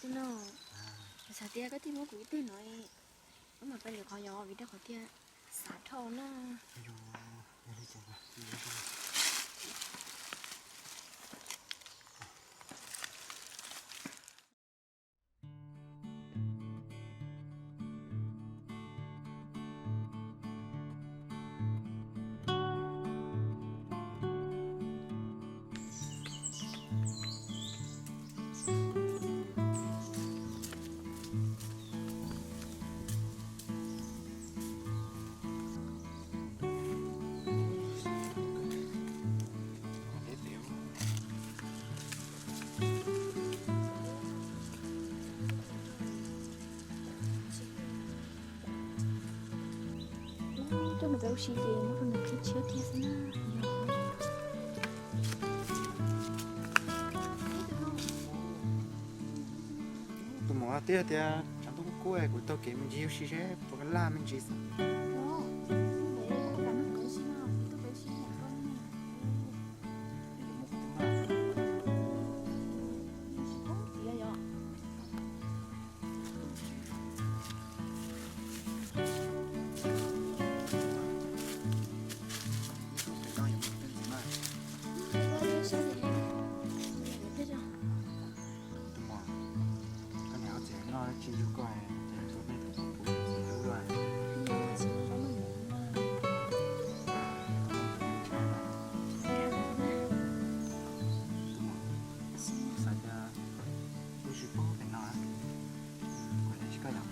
Tus no, kuv xav tias koj thiaj muab kuv ib teg no, wb mam pais lwm qhov yom, vim rau qhov tias xav dhau na. Coj mus pem ua si ces muab rau nws tshiab tshiab thiab xwb na. Tus muam, twb yog tias tshav ntuj kub kuv taug kev me ntsis ua si seb puas laj me ntsis xwb. Tus muam, koj niam koj txiv noj tsis ntsug koj, ces tus nej tus puv tus txiv hlub luaj. Tus muam, xav tias wb tsis pub pem no, kuv hais tsis koj yom.